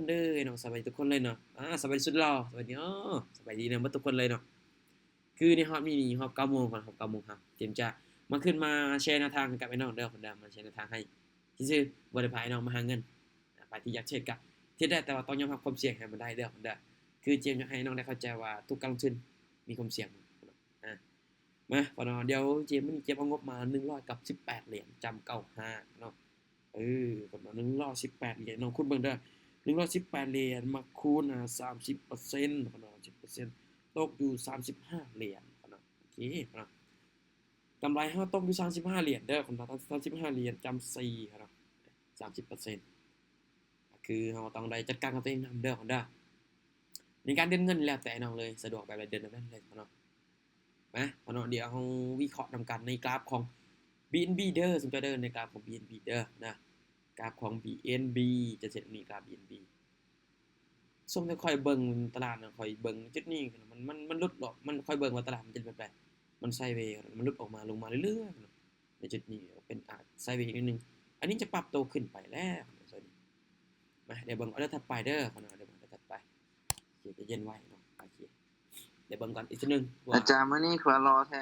ເດີເນາະ. ສະບາຍດີທຸກຄົນເລີຍເນາະ. ອາ ສະບາຍດີສຸດຫຼໍ່ ສະບາຍດີເນາະ ສະບາຍດີນຳເບິດທຸກຄົນເລີຍເນາະ. ຄືໃນຮອບນີ້ ຮອບເກົ້າໂມງກ່ອນ ຮອບເກົ້າໂມງ ເຮົາ ເຈມຈະມາຂຶ້ນມາແຊແນວທາງໃຫ້ກັບອ້າຍນ້ອງເດີ ເດີ ມາແຊແນວທາງໃຫ້ຊື່ໆ ບໍ່ໄດ້ພາອ້າຍນ້ອງມາຫາເງິນ. ອາ ໃຜທີ່ຢາກເທຣດກະເທຣດໄດ້ ແຕ່ວ່າຕ້ອງຍອມຮັບຄວາມສ່ຽງໃຫ້ມັນໄດ້ເດີ ເດີ. ຄືເຈມຢາກໃຫ້ນ້ອງໄດ້ເຂົ້າໃຈວ່າທຸກການລົງທຶນມີຄວາມສ່ຽງ. ອາ ມາ ພໍ່ນ້ອງ ດຽວເຈມ ມື້ນີ້ເຈມເອົາງົບມາໜຶ່ງຮ້ອຍສິບແປດຫຼຽນ ຈຳເກົ້າຫ້າເນາະ. ເອີ ພໍ່ນ້ອງ ໜຶ່ງຮ້ອຍສິບແປດຫຼຽນ ນ້ອງຄູນເບິ່ງເດີ ໜຶ່ງຮ້ອຍສິບແປດຫຼຽນມາຄູນ ອາ ສາມສິບເປີເຊັນ ພໍ່ນ້ອງ ສາມສິບເປີເຊັນ ຕົກຢູ່ສາມສິບຫ້າຫຼຽນ ພໍ່ນ້ອງ. ໂອເຄ ພໍ່ນ້ອງ ກຳໄລເຮົາຕົກຢູ່ສາມສິບຫ້າຫຼຽນເດີ ພໍ່ນ້ອງ ສາມສິບຫ້າຫຼຽນ ຈຳສີ່ ພໍ່ນ້ອງ ສາມສິບເປີເຊັນ. ຄືເຮົາຕ້ອງໄດ້ຈັດການກັບຕົວເອງນຳເດີ ພໍ່ນ້ອງເດີ. ໃນການເດີນເງິນແລ້ວແຕ່ນ້ອງເລີຍ ສະດວກແບບໃດເດີນແບບນັ້ນເລີຍ ພໍ່ນ້ອງ. ມາ ພໍ່ນ້ອງ ດຽວເຮົາວິເຄາະນຳກັນໃນກຣາຟຂອງ ບີເອັນບີ ເດີ ສົນໃຈເດີ ໃນກຣາຟຂອງ ບີເອັນບີ ເດີນະ. ກຣາຟຂອງ ບີເອັນບີ ຈະເຮັດແບບນີ້ ກຣາຟ ບີເອັນບີ ຊ່ວງທີ່ຂ້ອຍເບິ່ງຕະຫຼາດນະ ຂ້ອຍເບິ່ງຈຸດນີ້ ມັນ ມັນ ມັນຫຼຸດອອກ ມັນ ຂ້ອຍເບິ່ງວ່າຕະຫຼາດມັນຈະເປັນແບບໃດ ມັນໄຊເວ ມັນຫຼຸດອອກມາ ລົງມາເລື້ອຍໆ ໃນຈຸດນີ້ເປັນ ອາ ໄຊເວອີກໜ້ອຍໜຶ່ງ. ອັນນີ້ຈະປັບໂຕຂຶ້ນໄປແລ້ວ ມາ ດຽວເບິ່ງອໍເດີຖັດໄປເດີ ຂໍໜ້ອຍ ດຽວເບິ່ງອໍເດີຖັດໄປ. ໂອເຄ ໃຈເຢັນໄວ້ເນາະ. ໂອເຄ ດຽວເບິ່ງກ່ອນອີກເທື່ອໜຶ່ງວ່າ ອາຈານ ມື້ນີ້ຄືວ່າຫຼໍ່ແທ້.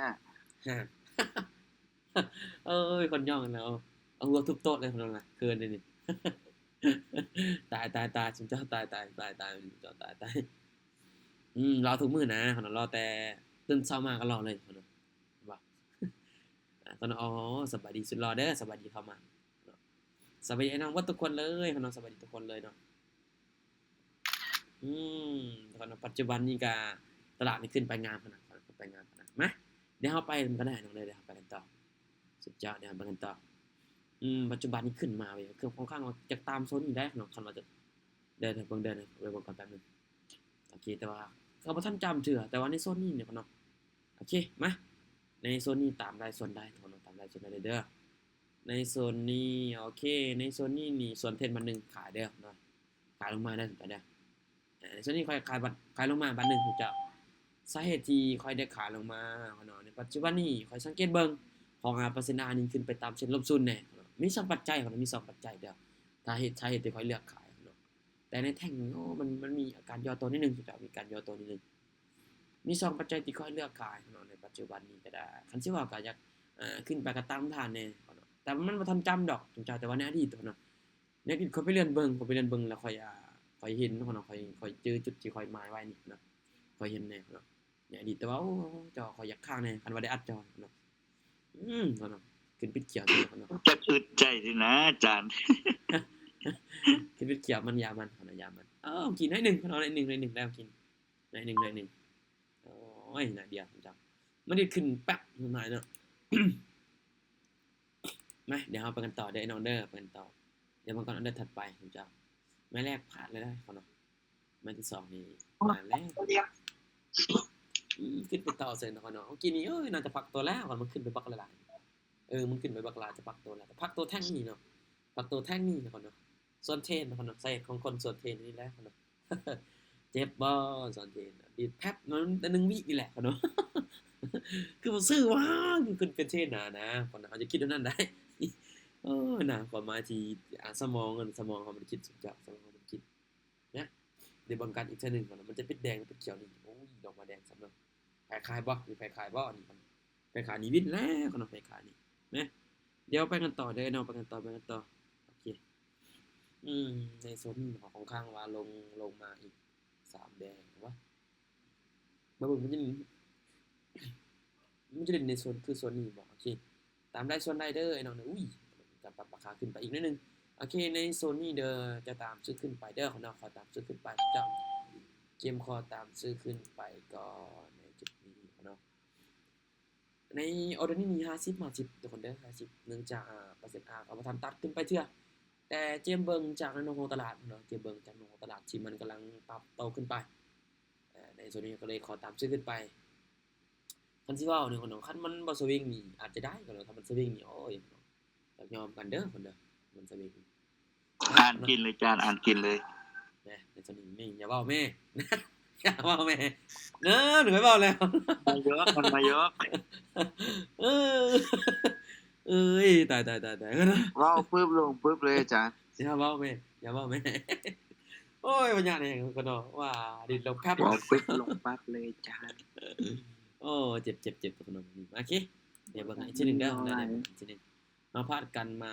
ເອີຍ ຄົນຍ້ອງກັນແລ້ວ ເອົາຫົວທຸບໂຕະເລີຍ ເຂີນເລີຍ ເຂີນເລີຍນີ້. ຕາຍ ຕາຍ ຕາຍ ຊຸມເຈົ້າ ຕາຍ ຕາຍ ຕາຍ ຕາຍ ຊຸມເຈົ້າ ຕາຍ ຕາຍ. ອືມ ຫຼໍ່ທຸກມື້ນະ ເຂົານະ ຫຼໍ່ແຕ່ຕື່ນເຊົ້າມາກໍຫຼໍ່ເລີຍ ເຂົານະ ວ່າ ອາ ເຂົານະ. ອໍ ສະບາຍດີສຸດຫຼໍ່ເດີ ສະບາຍດີເຂົ້າມາເນາະ. ສະບາຍດີອ້າຍນ້ອງເບິດທຸກຄົນເລີຍ ເຂົານະ ສະບາຍດີທຸກຄົນເລີຍເນາະ. ອືມ ເຂົານະ ປັດຈຸບັນນີ້ກະຕະຫຼາດນີ້ຂຶ້ນໄປງາມຂະໜາດ ເຂົານະ ຂຶ້ນໄປງາມຂະໜາດ. ມາ ດຽວເຮົາໄປນຳກັນໄດ້ນ້ອງເດີ ດຽວເຮົາໄປກັນຕໍ່. ສຸດຍອດ ດຽວເຮົາໄປກັນຕໍ່. ອືມ ປັດຈຸບັນນີ້ຂຶ້ນມາເວີຍ ຄືຂ້ອນຂ້າງວ່າຈະຕາມໂຊນນີ້ໄດ້ເນາະ ຄັນວ່າຈະ ເດີ ເບິ່ງເດີ ເບິ່ງກ່ອນແປັບໜຶ່ງ. ໂອເຄ ແຕ່ວ່າກໍບໍ່ທັນຈຳເທື່ອ ແຕ່ວ່າໃນໂຊນນີ້ເນາະ ໂອເຄ ມາ ໃນໂຊນນີ້ຕາມໄດ້ສ່ວນໄດ້ ທຸກຄົນເນາະ ຕາມໄດ້ສ່ວນໄດ້ເດີ. ໃນໂຊນນີ້ ໂອເຄ ໃນໂຊນນີ້ນີ້ ສ່ວນເທຣນບາດໜຶ່ງຂາຍເດີເນາະ ຂາຍລົງມາເດີ ເດີ. ອາ ໃນໂຊນນີ້ຂ້ອຍຂາຍບາດ ຂາຍລົງມາບາດໜຶ່ງ ເຈົ້າ. ສາເຫດທີ່ຂ້ອຍໄດ້ຂາຍລົງມາເນາະ ໃນປັດຈຸບັນນີ້ຂ້ອຍສັງເກດເບິ່ງຂອງ ອາ ເປີເຊັນອານີ້ຂຶ້ນໄປຕາມເສັ້ນລົບສູນແນ່ເນາະ ມີສອງປັດໄຈເນາະ ມີສອງປັດໄຈເດີ ສາເຫດ ສາເຫດທີ່ຂ້ອຍເລືອກຂາຍເນາະ. ແຕ່ໃນແທ່ງນີ້ ໂອ້ ມັນ ມັນມີອາການຫຍໍ້ໂຕນິດໜຶ່ງ ເຈົ້າ ມີການຫຍໍ້ໂຕນິດໜຶ່ງ. ມີສອງປັດໄຈທີ່ຂ້ອຍເລືອກຂາຍເນາະ ໃນປັດຈຸບັນນີ້ກໍໄດ້ ຄັນຊິເວົ້າກໍຢາກ ເອີ ຂຶ້ນໄປກໍຕາມທ່ານແນ່ເນາະ ແຕ່ມັນບໍ່ທັນຈຳດອກ ເຈົ້າ. ແຕ່ວ່າໃນອະດີດເນາະ ໃນອະດີດຂ້ອຍໄປເລື່ອນເບິ່ງ ຂ້ອຍໄປເລື່ອນເບິ່ງແລ້ວຂ້ອຍ ອາ ຂ້ອຍເຫັນເນາະ ຂ້ອຍ ຂ້ອຍເຈີຈຸດທີ່ຂ້ອຍໝາຍໄວ້ນີ້ເນາະ ຂ້ອຍເຫັນແນ່ເນາະ ໃນອະດີດ. ແຕ່ວ່າ ໂອ້ ເຈົ້າ ຂ້ອຍຢາກຄ້າງແນ່ ຄັນວ່າໄດ້ອັດເຈົ້າເນາະ. ອືມ ເນາະ ຂຶ້ນປິດຂຽວເນາະ ຈະອຶດໃຈຕິນະອາຈານ ຂຶ້ນປິດຂຽວ ມັນ ຢາມັນ ເນາະ ຢາມັນ. ເອົາ ກິນໜ້ອຍໜຶ່ງເນາະ ໜ້ອຍໜຶ່ງ ໜ້ອຍໜຶ່ງ ແລ້ວກິນໜ້ອຍໜຶ່ງ ໜ້ອຍໜຶ່ງ. ໂອ້ຍ ໜ້ອຍດຽວ ມັນຊິຂຶ້ນແປັບ ໜ້ອຍເນາະ. ມາ ດຽວເຮົາໄປກັນຕໍ່ເດີນ້ອງເດີ ໄປກັນຕໍ່. ດຽວມັນກ່ອນ ອອເດີຖັດໄປ ເຈົ້າ. ໄມ້ແລກພາດເລີຍເນາະ ໄມ້ທີສອງນີ້ ມາແລ້ວ. ອືມ ຂຶ້ນໄປຕໍ່ເສີຍເນາະ ເນາະ. ເມື່ອກີ້ນີ້ ເອີຍ ໜ້າຈະພັກໂຕແລ້ວ ເພາະມັນຂຶ້ນໄປບັກຫຼາຍ ເອີ ມັນຂຶ້ນໄປບັກຫຼາຍ ຈະພັກໂຕແລ້ວ ພັກໂຕແທ່ງນີ້ເນາະ ພັກໂຕແທ່ງນີ້ເນາະ ເນາະ. ສ່ວນເທຣນເນາະ ເນາະ ສາເຫດຂອງຄົນສ່ວນເທຣນນີ້ແຫຼະ ເນາະ. ເຈັບບໍ່ ສອນເທຣນ ດີດແປັບ ມັນໜຶ່ງວິນີ້ແຫຼະ ເນາະ. ຄືບໍ່ຊື້ວ່າ ຄືຂຶ້ນເປັນເທຣນນະ ເນາະ ເຮົາຈະຄິດແນວນັ້ນໄດ້. ເອີ ນະ ຄວາມໝາຍທີ່ ອາ ສະໝອງ ສະໝອງເຮົາມັນຄິດ ສະໝອງເຮົາມັນຄິດ ນະ. ດຽວເບິ່ງກັນອີກເທື່ອໜຶ່ງກ່ອນ ມັນຈະປິດແດງ ປິດຂຽວນີ້. ໂອ້ຍ ດອກມາແດງຊ້ຳເນາະ. ໃຜຂາຍບໍ່? ມີໃຜຂາຍບໍ່? ອັນນີ້ ໃຜຂາຍນີ້ວິນແລ້ວເນາະ ໃຜຂາຍນີ້ ນະ. ດຽວໄປກັນຕໍ່ເດີເນາະ ໄປກັນຕໍ່ ໄປກັນຕໍ່. ໂອເຄ ອືມ ໃນໂຊນນີ້ເນາະ ຂ້ອນຂ້າງວ່າລົງ ລົງມາອີກສາມແດງວະ. ມາເບິ່ງ ມັນຈະ ມັນຈະເດັ່ນໃນໂຊນ ຄືໂຊນນີ້ບໍ່? ໂອເຄ ຕາມໄດ້ສ່ວນໄດ້ເດີໄອ້ນ້ອງເດີ. ອຸ້ຍ ການປັບລາຄາຂຶ້ນໄປອີກໜ້ອຍໜຶ່ງ. ໂອເຄ ໃນໂຊນນີ້ເດີ ຈະຕາມຊື້ຂຶ້ນໄປເດີເນາະ ຂໍຕາມຊື້ຂຶ້ນໄປເຈົ້າ. ເກມຂໍຕາມຊື້ຂຶ້ນໄປກ່ອນໃນຈຸດນີ້ເນາະ. ໃນອໍເດີນີ້ມີຫ້າສິບ ຫ້າສິບ ທຸກຄົນເດີ ຫ້າສິບ ເນື່ອງຈາກ ອາ ເປີເຊັນອາ ກໍບໍ່ທັນຕັດຂຶ້ນໄປເທື່ອ. ແຕ່ເຈມເບິ່ງຈາກໃນໜອງຂອງຕະຫຼາດເນາະ ເຈມເບິ່ງຈາກໜອງຂອງຕະຫຼາດທີ່ມັນກຳລັງປັບໂຕຂຶ້ນໄປ. ອາ ໃນໂຊນນີ້ກໍເລີຍຂໍຕາມຊື້ຂຶ້ນໄປ. ຄັນຊິເວົ້ານີ້ເນາະ ຄັນມັນບໍ່ສະວິງນີ້ອາດຈະໄດ້ກໍໄດ້ ຖ້າມັນສະວິງນີ້ ໂອ້ຍ ຢາກຍອມກັນເດີຄົນເດີ ມັນສະວິງ. ອ່ານກິນເລີຍຈານ ອ່ານກິນເລີຍ. ແນ່ ໃນໂຊນນີ້ ນີ້ ຢ່າເວົ້າແມ່ ຢ່າເວົ້າແມ່ ເນີ ໜຶ່ງໄປເວົ້າແລ້ວ ມາຢອກ ມັນມາຢອກ. ເອີ ເອີຍ ຕາຍ ຕາຍ ຕາຍ ຕາຍ ເວົ້າປຶບລົງປຶບເລີຍອາຈານ. ຢ່າເວົ້າແມ່ ຢ່າເວົ້າແມ່. ໂອ້ຍ ພະຍາດແຮງ ຂະນ້ອຍ ວ່າດິນລົມຄັບ ເວົ້າປຶບລົມປັບເລີຍຈານ. ໂອ້ ເຈັບໆໆ ຂະນ້ອຍ ໂອເຄ ດຽວເບິ່ງອີກທີໜຶ່ງເດີ ດຽວເບິ່ງອີກທີໜຶ່ງ. ເຮົາພາດກັນມາ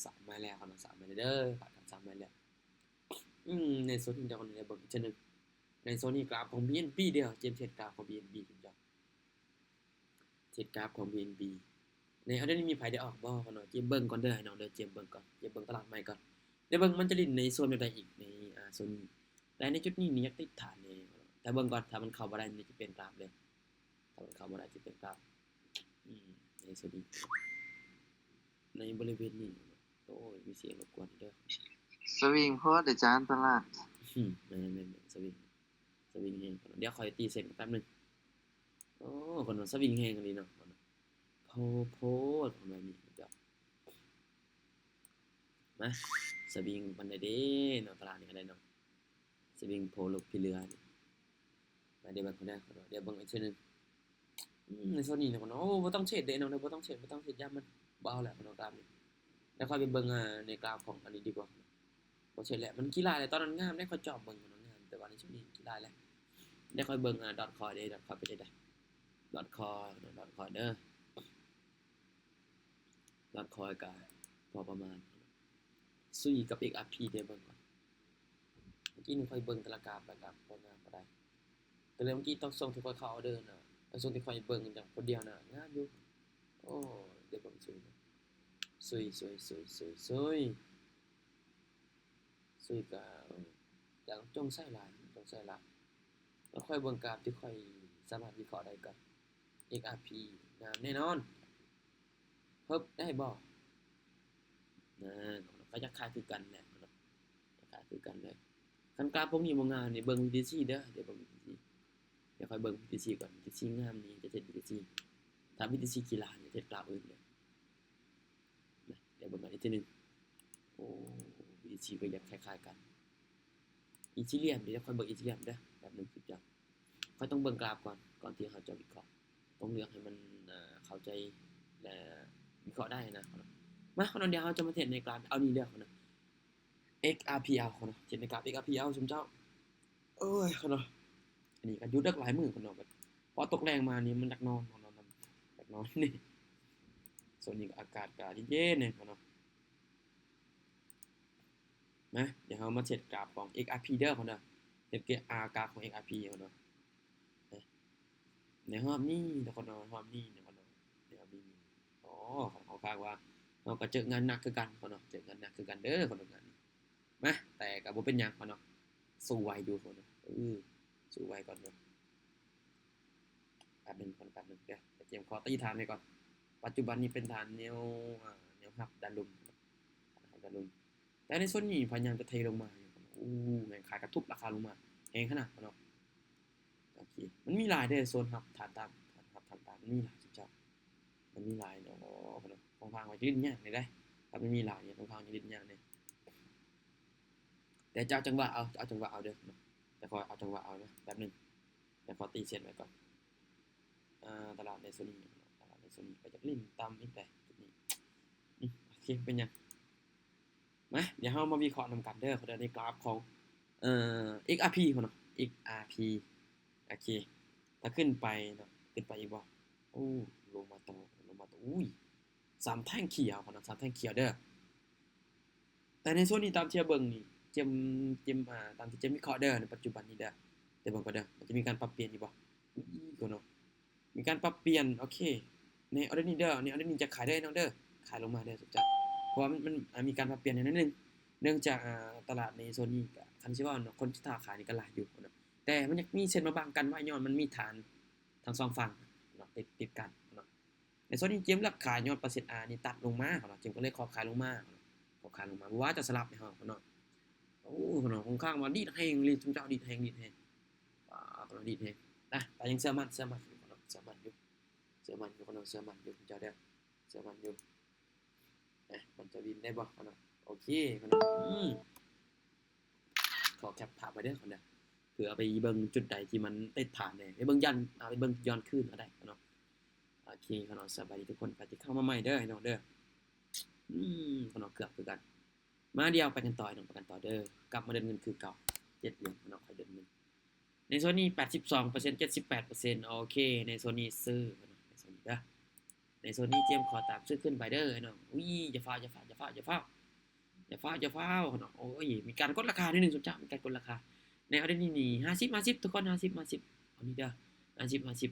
ສາມໄມ້ແລ້ວ ຂະນ້ອຍ ສາມໄມ້ແລ້ວເດີ ພາດກັນສາມໄມ້ແລ້ວ. ອືມ ໃນໂຊນນີ້ ດຽວເບິ່ງອີກທີໜຶ່ງ. ໃນໂຊນນີ້ກຣາຟຂອງບີເອັນບີເດີ ເຈມເຮັດກຣາຟຂອງບີເອັນບີ ເຮັດກຣາຟຂອງບີເອັນບີ. ໃນອໍເດີນີ້ມີໃຜໄດ້ອອກບໍ່ ຂະນ້ອຍ? ເຈມເບິ່ງກ່ອນເດີ ໃຫ້ນ້ອງເດີ ເຈມເບິ່ງກ່ອນ ເຈມເບິ່ງຕະຫຼາດໃໝ່ກ່ອນ. ດຽວເບິ່ງມັນຈະຫຼິ້ນໃນໂຊນແນວໃດອີກ ໃນ ອາ ໂຊນນີ້. ແຕ່ໃນຈຸດນີ້ນີ້ຢາກຕິດຖານແດ່ ຖ້າເບິ່ງກ່ອນ ຖ້າມັນເຂົ້າບໍ່ໄດ້ນີ້ຈະປ່ຽນກຣາຟເລີຍ ຖ້າມັນເຂົ້າບໍ່ໄດ້ຈະປ່ຽນກຣາຟ. ອືມ ໃນໂຊນນີ້ ໃນບໍລິເວນນີ້ ໂອ້ຍ ມີສຽງລົບກວນເດີ ສະວິງໂພດເດຈານຕະຫຼາດ. ອືມ ແມ່ນໆ ສະວິງ ສະວິງແຮງ. ດຽວຂ້ອຍຕີເສັ້ນແປັບໜຶ່ງ. ໂອ້ ຄົນມັນສະວິງແຮງອີ່ຫຼີເນາະ ໂພ ໂພດ ປະມານນີ້ເຈົ້າ. ມາ ສະວິງປານໃດເດ້ເນາະ ຕະຫຼາດນີ້ກໍໄດ້ເນາະ ສະວິງໂພລົບທີ່ເຫຼືອນີ້. ມາ ດຽວເບິ່ງກ່ອນເດີ ດຽວເບິ່ງອີກເທື່ອໜຶ່ງ. ອືມ ໃນໂຊນນີ້ເນາະ ໂອ້ ບໍ່ຕ້ອງເທຣດເດ້ເນາະ ບໍ່ຕ້ອງເທຣດ ບໍ່ຕ້ອງເທຣດ ຢ້ານມັນ ບໍ່ເອົາແຫຼະເນາະ ກຣາຟນີ້. ແລ້ວຄ່ອຍໄປເບິ່ງ ອາ ໃນກຣາຟຂອງອັນນີ້ດີກວ່າ. ບໍ່ເທຣດແຫຼະ ມັນຂີ້ລ້າຍແຫຼະ ຕອນນັ້ນງາມເດ້ ຂ້ອຍຈອບເບິ່ງ ມັນງາມ ແຕ່ວ່າໃນຊ່ວງນີ້ຂີ້ລ້າຍແຫຼະ. ແລ້ວຄ່ອຍເບິ່ງ ອາ ດອດຄອຍເດ້ ດອດຄອຍເປັນຈັ່ງໃດ ດອດຄອຍ ດອດຄອຍເດີ ດອດຄອຍກະພໍປະມານ. ຊຸຍກັບເອັກອາພີ ດຽວເບິ່ງກ່ອນ ເມື່ອກີ້ນີ້ຂ້ອຍເບິ່ງແຕ່ລະກາບ ແລ້ວກະບໍ່ງາມປານໃດ. ກໍເລີຍເມື່ອກີ້ຕອນຊ່ວງທີ່ຂ້ອຍເຂົ້າອໍເດີນະ ຕອນຊ່ວງທີ່ຂ້ອຍເບິ່ງຈັ່ງຄົນດຽວນະ ງາມຢູ່. ໂອ້ ດຽວເບິ່ງຊຸຍ ຊຸຍ ຊຸຍ ຊຸຍ ຊຸຍ ຊຸຍ ຊຸຍກະ ເອີ ຢ່າຈົ່ງໃສ່ຫຼາຍ ຈົ່ງໃສ່ຫຼາຍ. ແລ້ວຂ້ອຍເບິ່ງກາບທີ່ຂ້ອຍສາມາດວິເຄາະໄດ້ກໍ ເອັກອາພີ ງາມແນ່ນອນ. ເຮີບ ໄດ້ບໍ່? ນາ ກໍຢາກຂາຍຄືກັນແຫຼະເນາະ ຢາກຂາຍຄືກັນເລີຍ. ຄັນກາບພວກນີ້ບໍ່ງາມນີ້ ເບິ່ງວີທີຊີເດີ ດຽວເບິ່ງວີທີຊີ ດຽວຂ້ອຍເບິ່ງວີທີຊີກ່ອນ ວີທີຊີງາມນີ້ຈະເຮັດວີທີຊີ ຖ້າວີທີຊີຂີ້ລ້ານີ້ເຮັດກາບອື່ນເດີ. ນະ ດຽວເບິ່ງກັນອີກເທື່ອໜຶ່ງ. ໂອ້ ອີຊີກໍຍັງຄ້າຍໆກັນ ອີທີຣຽມ ດຽວຂ້ອຍເບິ່ງອີທີຣຽມເດີ ແປັບໜຶ່ງ ຄືຈັ່ງ ຂ້ອຍຕ້ອງເບິ່ງກຣາຟກ່ອນ ກ່ອນທີ່ເຮົາຈະວິເຄາະ ຕ້ອງເລືອກໃຫ້ມັນ ເຂົ້າໃຈ ແລະ ວິເຄາະໄດ້ນະ. ມາ ຂະນ້ອຍ ດຽວເຮົາຈະມາເທຣດໃນກຣາຟເອົານີ້ເດີ ເອັກອາພີເອົາ ເນາະ ເທຣດໃນກຣາຟ ເອັກອາພີເອົາ ຊຸມເຈົ້າ. ໂອ້ຍ ຂະນ້ອຍ ອັນນີ້ກໍຢຸດດັກຫຼາຍມື້ຂະນ້ອຍ ພໍຕົກແລງມານີ້ມັນຢາກນອນ ຢາກນອນນີ້. ຊ່ວງນີ້ອາກາດກໍເຢັນໆ ນີ້ຂະນ້ອຍ. ມາ ດຽວເຮົາມາເທຣດກຣາຟຂອງເອັກອາພີເດີ ຂະນ້ອຍ ເຮັດກຣາຟຂອງເອັກອາພີ ຂະນ້ອຍ. ໃນຮອບນີ້ເນາະ ຂະນ້ອຍ ຮອບນີ້ເນາະ ຂະນ້ອຍ ໃນຮອບນີ້. ອໍ ຂ້ອນຂ້າງວ່າເຮົາກໍເຈີງານໜັກຄືກັນ ຂະນ້ອຍ ເຈີງານໜັກຄືກັນເດີ ຂະນ້ອຍ ງານນີ້. ມາ ແຕ່ກໍບໍ່ເປັນຫຍັງ ຂະນ້ອຍ ສູ້ໄຫວຢູ່ ຂະນ້ອຍ ເອີ ສູ້ໄຫວກ່ອນເນາະ. ແປັບໜຶ່ງ ແປັບໜຶ່ງເດີ ຕຽມຂໍຕີຖານໄວ້ກ່ອນ. ປັດຈຸບັນນີ້ເປັນຖານແນວ ອາ ແນວຮັບດ້ານລຸ່ມ ຮັບດ້ານລຸ່ມ. ແຕ່ໃນໂຊນນີ້ພະຍາຍາມຈະເທລົງມາຢູ່ ໂອ້ ແຮງຂາຍກະທຸບລາຄາລົງມາແຮງຂະໜາດເນາະ. ໂອເຄ ມັນມີຫຼາຍເດ້ ໂຊນຮັບຖານຕ້ານ ຮັບຖານຕ້ານ ມັນມີຫຼາຍເຈົ້າ ມັນມີຫຼາຍເນາະ. ຂ້ອນຂ້າງວ່າຈະຫຼິ້ນຍາກແດ່ເດ້ ຖ້າມັນມີຫຼາຍນີ້ ຂ້ອນຂ້າງຈະຫຼິ້ນຍາກແດ່. ແຕ່ເຈົ້າຈັງຫວະເອົາ ເຈົ້າຈັງຫວະເອົາເດີ ແຕ່ຂ້ອຍເອົາຈັງຫວະເອົານະ. ແປັບໜຶ່ງ ດຽວຂໍຕີເສັ້ນໄວ້ກ່ອນ. ອາ ຕະຫຼາດໃນໂຊນນີ້ ຕະຫຼາດໃນໂຊນນີ້ ຂ້ອຍຢາກຫຼິ້ນຕ່ຳອີກແຫຼະຈຸດນີ້. ອື ໂອເຄ ເປັນຫຍັງ. ມາ ດຽວເຮົາມາວິເຄາະນຳກັນເດີ ເດີ ໃນກຣາຟຂອງ ເອີ ເອັກອາພີ ເນາະ ເອັກອາພີ. ໂອເຄ ຖ້າຂຶ້ນໄປເນາະ ຂຶ້ນໄປອີກບໍ່? ໂອ້ ລົງມາຕໍ່ ລົງມາຕໍ່ ອຸ້ຍ ສາມແທ່ງຂຽວເນາະ ສາມແທ່ງຂຽວເດີ. ແຕ່ໃນໂຊນນີ້ຕາມທີ່ເບິ່ງນີ້ ເຈມ ເຈມ ອາ ຕາມທີ່ເຈມວິເຄາະເດີ ໃນປັດຈຸບັນນີ້ເດີ ດຽວເບິ່ງກ່ອນເດີ ມັນຈະມີການປັບປ່ຽນຢູ່ບໍ່? ອຸ້ຍ ກ່ອນເນາະ ມີການປັບປ່ຽນ. ໂອເຄ ໃນອໍເດີນີ້ເດີ ໃນອໍເດີນີ້ຈະຂາຍເດີນ້ອງເດີ ຂາຍລົງມາເດີເຈົ້າ ເພາະວ່າມັນ ມັນ ອາ ມີການປັບປ່ຽນໜ້ອຍໜຶ່ງ ເນື່ອງຈາກ ອາ ຕະຫຼາດໃນໂຊນນີ້ ກະ ຄັນຊິເວົ້າເນາະ ຄົນທີ່ຖ້າຂາຍນີ້ກະຫຼາຍຢູ່ເນາະ ແຕ່ມັນຍັງມີເສັ້ນມາບັງກັນໄວ້ ຍ້ອນມັນມີຖານທັງສອງຝັ່ງເນາະ ຕິດ ຕິດກັນເນາະ. ໃນໂຊນນີ້ເຈມເລືອກຂາຍ ຍ້ອນເປີເຊັນອານີ້ຕັດລົງມາເນາະ ເຈມກໍເລີຍຂໍຂາຍລົງມາເນາະ ຂໍຂາຍລົງມາ ບໍ່ວ່າຈະສະຫຼັບໃຫ້ເຮົາເນາະ. ໂອ້ ເນາະ ຂ້ອນຂ້າງວ່າດີດແຮງ ລີດ ຊຸມເຈົ້າດີດແຮງ ດີດແຮງ ປາດ ດີດແຮງນະ ແຕ່ຍັງເຊື່ອໝັ້ນ ເຊື່ອໝັ້ນຢູ່ເນາະ ເຊື່ອໝັ້ນຢູ່ ເຊື່ອໝັ້ນຢູ່ເນາະ ເຊື່ອໝັ້ນຢູ່ເຈົ້າເດີ ເຊື່ອໝັ້ນຢູ່. ເອີ ມັນຈະວິນໄດ້ບໍ່ເນາະ? ໂອເຄເນາະ ອືມ ຂໍແຄັບພາບໄວ້ເດີເນາະ ເພື່ອເອົາໄປເບິ່ງຈຸດໃດທີ່ມັນຕິດຖານແດ່ ໄປເບິ່ງຢ້ອນ ເອົາໄປເບິ່ງຍ້ອນຄືນກໍໄດ້ເນາະ. ໂອເຄເນາະ ສະບາຍດີທຸກຄົນທີ່ເຂົ້າມາໃໝ່ເດີເນາະເດີ. ອືມ ເນາະ ເກືອບຄືກັນ. ມາ ດຽວໄປກັນຕໍ່ເນາະ ໄປກັນຕໍ່ເດີ ກັບມາເດີນເງິນຄືເກົ່າ. ເຈັດຫຼຽນເນາະ ຂ້ອຍເດີນເງິນ. ໃນໂຊນນີ້ແປດສິບສອງເປີເຊັນ ເຈັດສິບແປດເປີເຊັນ ໂອເຄ ໃນໂຊນນີ້ຊື້ເນາະ ໃນໂຊນນີ້ເດີ ໃນໂຊນນີ້ຈຽມຂໍຕາມຊື້ຂຶ້ນໄປເດີນ້ອງ. ອຸ້ຍ ຢ່າຟ້າວ ຢ່າຟ້າວ ຢ່າຟ້າວ ຢ່າຟ້າວ ຢ່າຟ້າວ ຢ່າຟ້າວເນາະ. ໂອ້ຍ ມີການກົດລາຄາໜ້ອຍໜຶ່ງ ສົມເຈົ້າ ມີການກົດລາຄາ. ໃນອອເດີນີ້ນີ້ ຫ້າສິບ ຫ້າສິບ ທຸກຄົນ ຫ້າສິບ ຫ້າສິບ ເອົານີ້ເດີ ຫ້າສິບ ຫ້າສິບ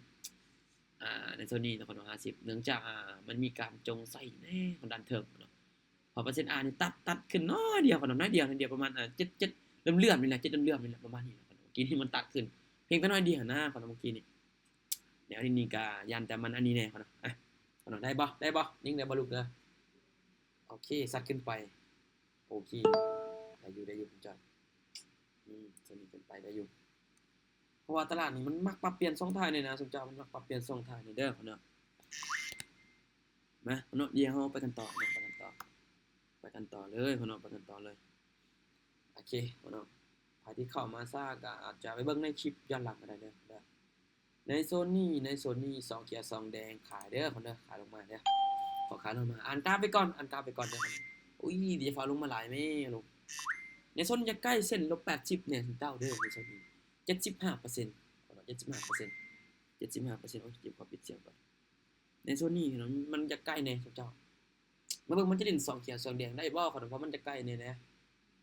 ອ່າ ໃນໂຊນນີ້ນະຄອນເນາະ ຫ້າສິບ ເນື່ອງຈາກ ອ່າ ມັນມີການຈົງໃສ່ແນ່ຂອງດ້ານເທິງເນາະ. ເພາະເປີເຊັນອານີ້ຕັດ ຕັດຂຶ້ນໜ້ອຍດຽວ ຂອງນ້ອຍດຽວ ໜ້ອຍດຽວ ປະມານ ເຈັດ ເຈັດ ເຫຼື້ອມໆ ນີ້ແຫຼະ ເຈັດເຫຼື້ອມໆ ນີ້ແຫຼະ ປະມານນີ້ແຫຼະ. ເມື່ອກີ້ນີ້ມັນຕັດຂຶ້ນ ພຽງແຕ່ໜ້ອຍດຽວນະ ຂອງເມື່ອກີ້ນີ້. ແນວນີ້ກະຢ້ານແຕ່ມັນອັນນີ້ແນ່ ຂອງ ອ່ະ ຂອງ ໄດ້ບໍ່ ໄດ້ບໍ່ ຍິງໄດ້ບໍ່ລູກເດີ? ໂອເຄ ຊັດຂຶ້ນໄປ ໂອເຄ ໄດ້ຢູ່ ໄດ້ຢູ່ ເປັນຈອຍ ອືມ ສ່ວນນີ້ເປັນໄປໄດ້ຢູ່. ເພາະວ່າຕະຫຼາດນີ້ມັນມັກປັບປ່ຽນຊ່ອງຖ່າຍນີ້ນະ ສົມເຈົ້າ ມັນມັກປັບປ່ຽນຊ່ອງຖ່າຍນີ້ເດີ ຂອງເນາະ. ມາເນາະ ດຽວເຮົາໄປກັນຕໍ່ເນາະ ໄປກັນຕໍ່ ໄປກັນຕໍ່ເລີຍເນາະ ໄປກັນຕໍ່ເລີຍ. ໂອເຄເນາະ ໃຜທີ່ເຂົ້າມາຊ້າກໍອາດຈະໄປເບິ່ງໃນຄລິບຍ້ອນຫຼັງກໍໄດ້ເດີ. ໃນໂຊນນີ້ ໃນໂຊນນີ້ ສອງຂຽວສອງແດງ ຂາຍເດີ ເດີ ຂາຍລົງມາເດີ ຂໍຂາຍລົງມາ. ອ່ານກາບໄປກ່ອນ ອ່ານກາບໄປກ່ອນເດີ. ອຸ້ຍ ຢ່າຟ້າວລົງມາຫຼາຍແມ່ລູກ. ໃນໂຊນນີ້ຈະໃກ້ເສັ້ນລົບແປດສິບແນ່ເຈົ້າເດີ ໃນໂຊນນີ້ ເຈັດສິບຫ້າເປີເຊັນ ເຈັດສິບຫ້າເປີເຊັນ ເຈັດສິບຫ້າເປີເຊັນ. ໂອ້ຍ ເຈັບ ຂໍປິດສຽງກ່ອນ. ໃນໂຊນນີ້ເນາະ ມັນຈະໃກ້ແນ່ເຈົ້າ ມາເບິ່ງມັນຈະຫຼິ້ນສອງຂຽວສອງແດງໄດ້ບໍ່ ເພາະມັນຈະໃກ້ແນ່ນະ.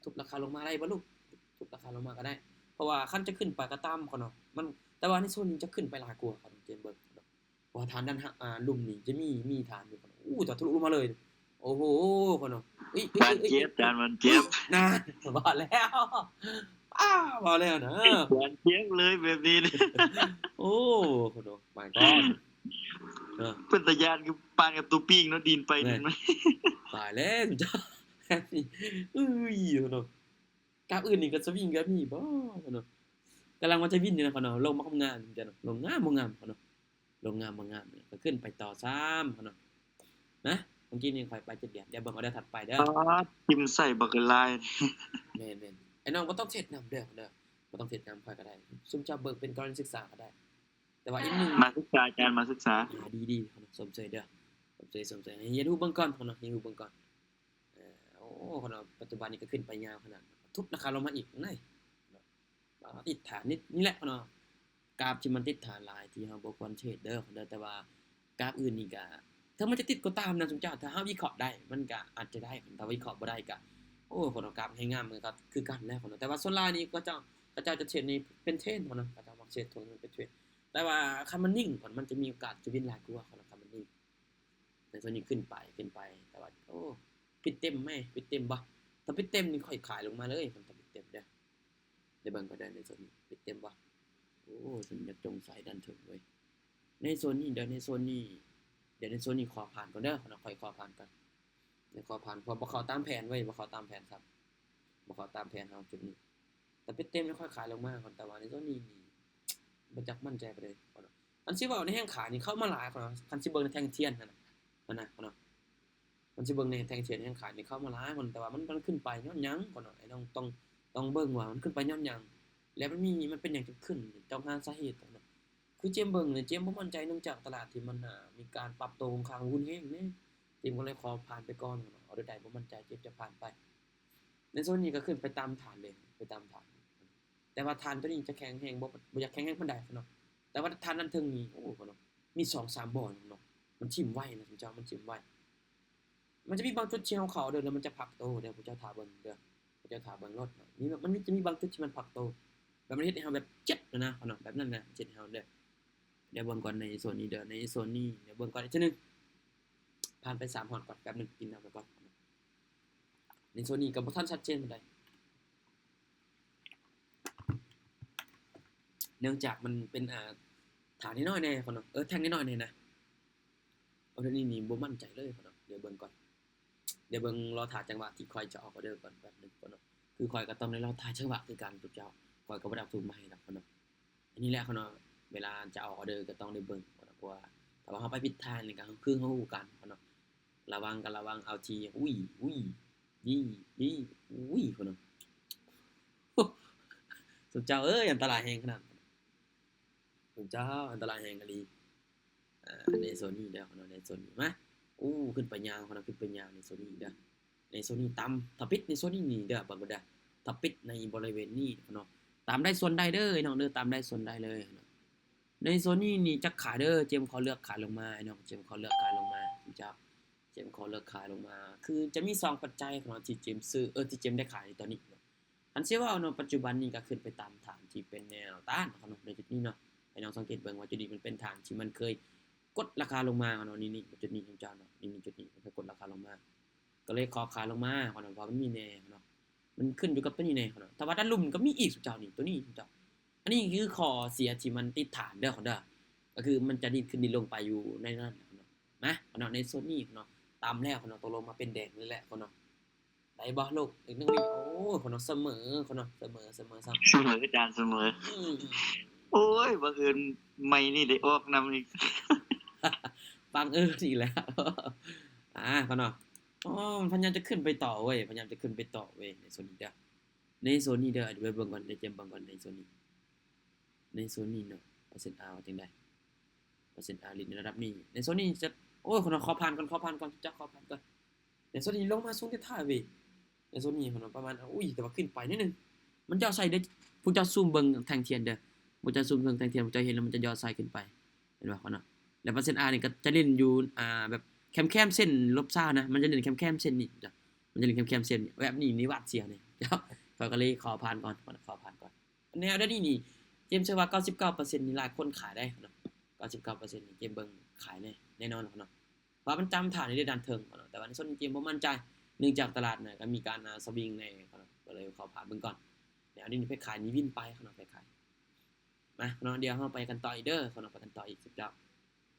ທຸບລາຄາລົງມາໄດ້ບໍ່ລູກ? ທຸບລາຄາລົງມາກໍໄດ້ ເພາະວ່າຄັນຈະຂຶ້ນໄປກໍຕາມເນາະ ມັນ ແຕ່ວ່າໃນໂຊນນີ້ຈະຂຶ້ນໄປຫຼາຍກວ່າເນາະ ເກມເບິ່ງເນາະ. ເພາະວ່າຖານດ້ານ ອ່າ ລຸ່ມນີ້ຈະມີ ມີຖານຢູ່ເນາະ. ໂອ້ ຈະທະລຸລົງມາເລີຍ ໂອ້ໂຫ ເນາະ. ອຸ້ຍ ອຸ້ຍ ບາດເຈັບ ອາຈານ ບາດເຈັບ ນານ ວ່າແລ້ວ ອ້າ ວ່າແລ້ວນະ ບາດເຈັບເລີຍແບບນີ້. ໂອ້ ເນາະ ມາກ່ອນ ເປັນຕາຢ້ານ ຄືປານກັບຕົວປີ້ງເນາະ ດິນໄປດິນມາ. ຕາຍແລ້ວເຈົ້າ ເອີຍ ເນາະ ກາບອື່ນນີ້ກໍສະວິງແບບນີ້ບໍ່ເນາະ. ກຳລັງວ່າຈະວິນຢູ່ນະເນາະ ລົງມາງາມໆ ເຈົ້າເນາະ ລົງງາມບໍ່ງາມເນາະ ລົງງາມບໍ່ງາມ ກໍຂຶ້ນໄປຕໍ່ຊ້ຳເນາະ. ນະ ເມື່ອກີ້ນີ້ຂ້ອຍໄປເຈັດຫຼຽນ ດຽວເບິ່ງອອເດີຖັດໄປເດີ. ອໍ ຖິ້ມໃສ່ບັກຫຼາຍ. ແມ່ນໆ ໄອ້ນ້ອງບໍ່ຕ້ອງເທຣດນຳເດີ ເດີ ບໍ່ຕ້ອງເທຣດນຳຂ້ອຍກໍໄດ້ ຊຸມເຈົ້າເບິ່ງເປັນກໍລະນີສຶກສາກໍໄດ້. ແຕ່ວ່າອີກໜຶ່ງ ມາສຶກສາ ອາຈານ ມາສຶກສາ. ອ່າ ດີໆ ເນາະ ຊົມເຊີຍເດີ ຊົມເຊີຍ ຊົມເຊີຍ ໃຫ້ຮຽນຮູ້ເບິ່ງກ່ອນເນາະ ຮຽນຮູ້ເບິ່ງກ່ອນ. ເອີ ໂອ້ ເນາະ ປັດຈຸບັນນີ້ກໍຂຶ້ນໄປຍາວຂະໜາດ ທຸບລາຄາລົງມາອີກນະ ເນາະ ຕິດຖານນີ້ ນີ້ແຫຼະເນາະ ກາບທີ່ມັນຕິດຖານຫຼາຍທີ່ເຮົາບໍ່ຄວນເທຣດເດີ ເນາະ. ແຕ່ວ່າກາບອື່ນນີ້ກໍ ເຖິງມັນຈະຕິດກໍຕາມນະ ສົມເຈົ້າ ຖ້າເຮົາວິເຄາະໄດ້ ມັນກໍອາດຈະໄດ້ ຖ້າວິເຄາະບໍ່ໄດ້ກໍ ໂອ້ ເນາະ ກາບແຮງງາມມັນກໍຄືກັນແຫຼະ ເນາະ. ແຕ່ວ່າສ່ວນຫຼາຍນີ້ເຂົາເຈົ້າ ເຂົາເຈົ້າຈະເທຣດນີ້ເປັນເທຣນເນາະ ເຂົາເຈົ້າມັກເທຣດໂທນເປັນເທຣນ ແຕ່ວ່າຄັນມັນນິ່ງ ມັນຈະມີໂອກາດຈະວິນຫຼາຍກວ່າ ເນາະ ຄັນມັນນິ່ງ. ໃນໂຊນນີ້ຂຶ້ນໄປ ຂຶ້ນໄປ ແຕ່ວ່າ ໂອ້ ປິດເຕັມແມ ປິດເຕັມບໍ່? ຖ້າປິດເຕັມນີ້ຂ້ອຍຂາຍລົງມາເລີຍ ຄັນຖ້າປິດເຕັມເດີ ໄດ້ເບິ່ງກໍໄດ້ໃນໂຊນນີ້ ປິດເຕັມບໍ່? ໂອ້ ເພິ່ນຢາກຈົງໃສ່ດ້ານເທິງເວີຍ ໃນໂຊນນີ້ເດີ ໃນໂຊນນີ້ ດຽວໃນໂຊນນີ້ຂໍຜ່ານກ່ອນເດີ ຂ້ອຍຂໍຜ່ານກ່ອນ ດຽວຂໍຜ່ານ ເພາະບໍ່ເຂົ້າຕາມແຜນເວີຍ ບໍ່ເຂົ້າຕາມແຜນ ບໍ່ເຂົ້າຕາມແຜນເຮົາຈຸດນີ້. ແຕ່ເປັນເຕັມແລ້ວຂ້ອຍຂາຍລົງມາກ່ອນ ແຕ່ວ່າໃນໂຊນນີ້ນີ້ບໍ່ຈັກໝັ້ນໃຈປານໃດເນາະ. ຄັນຊິເວົ້າໃນແຮງຂາຍນີ້ເຂົ້າມາຫຼາຍເນາະ ຄັນຊິເບິ່ງໃນແທ່ງທຽນຫັ້ນນະ ຫັ້ນນະເນາະ ຄັນຊິເບິ່ງໃນແທ່ງທຽນແຮງຂາຍນີ້ເຂົ້າມາຫຼາຍເນາະ ແຕ່ວ່າມັນ ມັນຂຶ້ນໄປຍ້ອນຫຍັງເນາະ ໄອ້ນ້ອງຕ້ອງ ຕ້ອງເບິ່ງວ່າມັນຂຶ້ນໄປຍ້ອນຫຍັງ ແລ້ວມັນມີ ມັນເປັນຫຍັງຈຶ່ງຂຶ້ນ ຕ້ອງຫາສາເຫດເນາະ. ຄືເຈມເບິ່ງນີ້ ເຈມບໍ່ໝັ້ນໃຈ ເນື່ອງຈາກຕະຫຼາດທີ່ມັນ ອ່າ ມີການປັບໂຕຄ່ອນຂ້າງຮຸນແຮງເດ້ ເຈມກໍເລີຍຂໍຜ່ານໄປກ່ອນເນາະ ເອົາໃດໆບໍ່ໝັ້ນໃຈ ເຈມຈະຜ່ານໄປ. ໃນໂຊນນີ້ກໍຂຶ້ນໄປຕາມຖານເດ້ ໄປຕາມຖານ ແຕ່ວ່າຖານໂຕນີ້ຈະແຂງແຮງ ບໍ່ ບໍ່ຢາກແຂງແຮງປານໃດເນາະ ແຕ່ວ່າຖານດ້ານເທິງນີ້ ໂອ້ ເນາະ ມີສອງສາມບ່ອນເນາະ ມັນຖິ້ມໄວນະ ເຈົ້າ ມັນຖິ້ມໄວ. ມັນຈະມີບາງຈຸດທີ່ເຮົາເຂົ້າເດີ ແລ້ວມັນຈະພັກໂຕເດີ ພວກເຈົ້າຖ້າເບິ່ງເດີ ພວກເຈົ້າຖ້າເບິ່ງໂລດເນາະ ມີ ມັນມີ ຈະມີບາງຈຸດທີ່ມັນພັກໂຕ ແບບມັນເຮັດໃຫ້ເຮົາແບບເຈັບນະ ເນາະ ແບບນັ້ນນະ ເຈັບໃຫ້ເຮົາເດີ. ດຽວເບິ່ງກ່ອນໃນໂຊນນີ້ເດີ ໃນໂຊນນີ້ ດຽວເບິ່ງກ່ອນອີກເທື່ອໜຶ່ງ ຜ່ານໄປສາມຮອດກ່ອນ ແປັບໜຶ່ງ ກິນນ້ຳໄປກ່ອນ. ໃນໂຊນນີ້ກໍບໍ່ທັນຊັດເຈນປານໃດ ເນື່ອງຈາກມັນເປັນ ອ່າ ຖານນ້ອຍໆແດ່ເນາະ ເອີ ແທ່ງນ້ອຍໆແດ່ນະ. ເອົາ ດຽວນີ້ນີ້ບໍ່ໝັ້ນໃຈເລີຍເນາະ ດຽວເບິ່ງກ່ອນ ດຽວເບິ່ງ ລໍຖ້າຈັງຫວະທີ່ຂ້ອຍຈະອອກອອເດີກ່ອນແປັບໜຶ່ງກ່ອນເນາະ ຄືຂ້ອຍກໍຕ້ອງໄດ້ລໍຖ້າຈັງຫວະຄືກັນທຸກເຈົ້າ ຂ້ອຍກໍບໍ່ໄດ້ເອົາທຸງມາໃຫ້ດອກເນາະ. ອັນນີ້ແຫຼະເນາະ ເວລາຈະອອກອອເດີກໍຕ້ອງໄດ້ເບິ່ງເນາະ ເພາະວ່າຖ້າວ່າເຮົາໄປຜິດທາງນີ້ກໍຄືເຮົາຮູ້ກັນເນາະ ລະວັງກໍລະວັງເອົາທີ່ ອຸ້ຍ ອຸ້ຍ ດີ ດີ ອຸ້ຍ ພຸ້ນນະ ໂອ້ ສົມເຈົ້າເອີຍ ອັນຕະລາຍແຮງຂະໜາດ ສົມເຈົ້າ ອັນຕະລາຍແຮງອີ່ຫຼີ. ອ່າ ໃນໂຊນນີ້ເດີເນາະ ໃນໂຊນນີ້ມາ ໂອ້ ຂຶ້ນໄປຍາວເນາະ ຂຶ້ນໄປຍາວໃນໂຊນນີ້ເດີ ໃນໂຊນນີ້ຕ່ຳ ຖ້າປິດໃນໂຊນນີ້ນີ້ເດີ ເບິ່ງເດີ ຖ້າປິດໃນບໍລິເວນນີ້ເນາະ ຕາມໄດ້ສ່ວນໄດ້ເດີ ນ້ອງເດີ ຕາມໄດ້ສ່ວນໄດ້ເລີຍເນາະ. ໃນໂຊນນີ້ນີ້ຈັກຂາຍເດີ ເຈມຂໍເລືອກຂາຍລົງມາເນາະ ເຈມຂໍເລືອກຂາຍລົງມາ ເຈົ້າ ເຈມຂໍເລືອກຂາຍລົງມາ. ຄືຈະມີສອງປັດໄຈເນາະ ທີ່ເຈມຊື້ ເອີ ທີ່ເຈມໄດ້ຂາຍໃນຕອນນີ້ເນາະ. ຄັນຊິເວົ້າເນາະ ປັດຈຸບັນນີ້ກໍຂຶ້ນໄປຕາມຖານທີ່ເປັນແນວຕ້ານເນາະ ໃນຈຸດນີ້ເນາະ. ໃຫ້ນ້ອງສັງເກດເບິ່ງວ່າຈຸດນີ້ມັນເປັນຖານທີ່ມັນເຄີຍກົດລາຄາລົງມາເນາະ. ນີ້ໆ ຈຸດນີ້ ເຈົ້າເນາະ ນີ້ໆ ຈຸດນີ້ມັນເຄີຍກົດລາຄາລົງມາ ກໍເລີຍຂໍຂາຍລົງມາເນາະ ເພາະມັນມີແນ່ເນາະ ມັນຂຶ້ນຢູ່ກັບຕົວນີ້ແນ່ເນາະ. ຖ້າວ່າດ້ານລຸ່ມກໍມີອີກ ເຈົ້າ ນີ້ ຕົວນີ້ ເຈົ້າ. ອັນນີ້ຄືຂໍ້ເສຍທີ່ມັນຕິດຖານເດີເນາະ ກໍຄືມັນຈະດີ້ນຂຶ້ນດີ້ນລົງໄປຢູ່ໃນນັ້ນເນາະ. ມາເນາະ ໃນໂຊນນີ້ເນາະ ຕາມແລ້ວເນາະ ຕົກລົງມາເປັນແດງນີ້ແຫຼະເນາະ. ໄດ້ບໍ່ລູກ ອີກໜຶ່ງວິ ໂອ້ຍ ເນາະ ສະເໝີເນາະ ສະເໝີ ສະເໝີຊ້ຳ ສະເໝີ ອາຈານ ສະເໝີ. ອືມ ໂອ້ຍ ບັງເອີນໄມນີ້ໄດ້ອອກນຳອີກ ບັງເອີນອີກແລ້ວ ອາ ເນາະ. ອໍ ພະຍາຍາມຈະຂຶ້ນໄປຕໍ່ເວີຍ ພະຍາຍາມຈະຂຶ້ນໄປຕໍ່ເວີຍ ໃນໂຊນນີ້ເດີ ໃນໂຊນນີ້ເດີ. ເບິ່ງກ່ອນ ໃນເກມເບິ່ງກ່ອນ ໃນໂຊນນີ້ ໃນໂຊນນີ້ເນາະ ເປີເຊັນອາ ວ່າຈັ່ງໃດ ເປີເຊັນອາລິດໃນລະດັບນີ້ ໃນໂຊນນີ້ຈະ ໂອ້ຍ ຂໍຜ່ານກ່ອນ ຂໍຜ່ານກ່ອນ ເຈົ້າ ຂໍຜ່ານກ່ອນ. ໃນໂຊນນີ້ລົງມາສູງແທ້ໆເວີຍ ໃນໂຊນນີ້ເນາະ ປະມານ ອຸ້ຍ ແຕ່ວ່າຂຶ້ນໄປໜ້ອຍໜຶ່ງ ມັນຈະໃສ່ເດີ. ພວກເຈົ້າຊູມເບິ່ງແທ່ງທຽນເດີ ພວກເຈົ້າຊູມເບິ່ງແທ່ງທຽນ ພວກເຈົ້າເຫັນແລ້ວມັນຈະຢອດໃສ່ຂຶ້ນໄປ ເຫັນບໍ່ເນາະ. ແລ້ວເປີເຊັນອານີ້ກໍຈະຫຼິ້ນຢູ່ ອ່າ ແບບແຄມໆເສັ້ນລົບຊາວນະ ມັນຈະຫຼິ້ນແຄມໆເສັ້ນນີ້ ມັນຈະຫຼິ້ນແຄມໆເສັ້ນນີ້ ແບບນີ້ນີ້ຫວາດສຽວນີ້ ເຈົ້າ. ຂ້ອຍກໍເລີຍຂໍຜ່ານກ່ອນ ຂໍຜ່ານກ່ອນ. ແນວດຽວນີ້ນີ້ ເຈມເຊື່ອວ່າເກົ້າສິບເກົ້າເປີເຊັນນີ້ຫຼາຍຄົນຂາຍໄດ້ເນາະ ເກົ້າສິບເກົ້າເປີເຊັນນີ້ ເຈມເບິ່ງຂາຍແນ່ ແນ່ນອນເນາະ ເພາະວ່າມັນຈຳຖານຢູ່ໃນດ້ານເທິງເນາະ. ແຕ່ວ່າໃນໂຊນນີ້ເຈມບໍ່ໝັ້ນໃຈ ເນື່ອງຈາກຕະຫຼາດນະ ກໍມີການ ອ່າ ສະວິງແນ່ເນາະ ກໍເລີຍຂໍຜ່ານເບິ່ງກ່ອນ. ແນວນີ້ເພດຂາຍນີ້ວິນໄປເນາະ ເພດຂາຍ. ມາເນາະ ດຽວເຮົາໄປກັນຕໍ່ອີກເດີເນາະ ໄປກັນຕໍ່ອີກ ເຈົ້າ.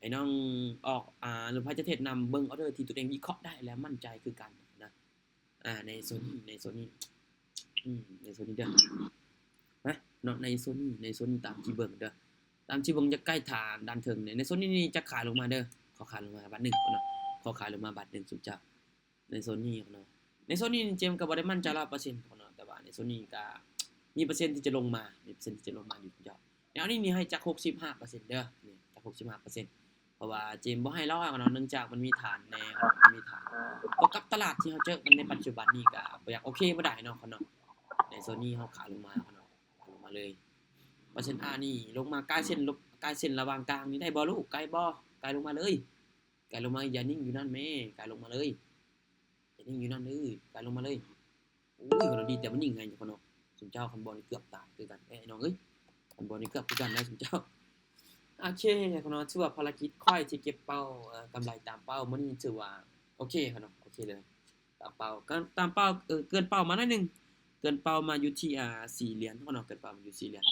ໃຫ້ນ້ອງອອກ ອ່າ ຫຼືໃຜຈະເທດນຳ ເບິ່ງອໍເດີທີ່ຕົວເອງວິເຄາະໄດ້ ແລະໝັ້ນໃຈຄືກັນນະ. ອ່າ ໃນໂຊນນີ້ ໃນໂຊນນີ້ ອືມ ໃນໂຊນນີ້ເດີ ມາເນາະ ໃນໂຊນນີ້ ໃນໂຊນນີ້ ຕາມທີ່ເບິ່ງເດີ ຕາມທີ່ເບິ່ງຈະໃກ້ຖານດ້ານເທິງນີ້ ໃນໂຊນນີ້ນີ້ຈະຂາຍລົງມາເດີ ຂໍຂາຍລົງມາບາດໜຶ່ງເນາະ ຂໍຂາຍລົງມາບາດໜຶ່ງ ຊຸມເຈົ້າ. ໃນໂຊນນີ້ເນາະ ໃນໂຊນນີ້ເຈມກໍບໍ່ໄດ້ໝັ້ນໃຈຮ້ອຍເປີເຊັນເນາະ ແຕ່ວ່າໃນໂຊນນີ້ກໍມີເປີເຊັນທີ່ຈະລົງມາ ມີເປີເຊັນທີ່ຈະລົງມາຢູ່ ເຈົ້າ. ແນວນີ້ນີ້ໃຫ້ຈັກຫົກສິບຫ້າເປີເຊັນເດີ ນີ້ຈັກຫົກສິບຫ້າເປີເຊັນ ເພາະວ່າເຈມບໍ່ໃຫ້ຮ້ອຍເນາະ ເນື່ອງຈາກມັນມີຖານແນ່ ມັນມີຖານ ປະກອບຕະຫຼາດທີ່ເຮົາເຈີກັນໃນປັດຈຸບັນນີ້ກໍບໍ່ຢາກໂອເຄບໍ່ໄດ້ເນາະ ເນາະ. ໃນໂຊນນີ້ເຮົາຂາຍລົງມາເນາະ ຂາຍລົງມາເລີຍ. ເປີເຊັນອານີ້ລົງມາໃກ້ເສັ້ນ ໃກ້ເສັ້ນລະຫວ່າງກາງນີ້ໄດ້ບໍ່ລູກ ໃກ້ບໍ່ ໃກ້ລົງມາເລີຍ ໃກ້ລົງມາ ຢ່ານິ່ງຢູ່ນັ້ນແມ້ ໃກ້ລົງມາເລີຍ ຢ່ານິ່ງຢູ່ນັ້ນເລີຍ ໃກ້ລົງມາເລີຍ. ໂອ້ຍ ເນາະ ດີແຕ່ມັນຍິງໃຫ້ເນາະ ຊຸມເຈົ້າ. ຄັນບໍ່ນີ້ເກືອບຕາຍຄືກັນເດ້ນ້ອງເອີຍ ຄັນບໍ່ນີ້ເກືອບຄືກັນນະຊຸມເຈົ້າ. ໂອເຄເນາະ ຖືວ່າພາລະກິດຂ້ອຍທີ່ເກັບເປົ້າ ເອີ ກຳໄລຕາມເປົ້າມື້ນີ້ຖືວ່າໂອເຄເນາະ ໂອເຄເລີຍ ຕາມເປົ້າ ກໍຕາມເປົ້າ ເອີ ເກີນເປົ້າມາໜ້ອຍໜຶ່ງ ເກີນເປົ້າມາຢູ່ທີ່ ອ່າ ສີ່ຫຼຽນເນາະ ເກີນເປົ້າມາຢູ່ສີ່ຫຼຽນ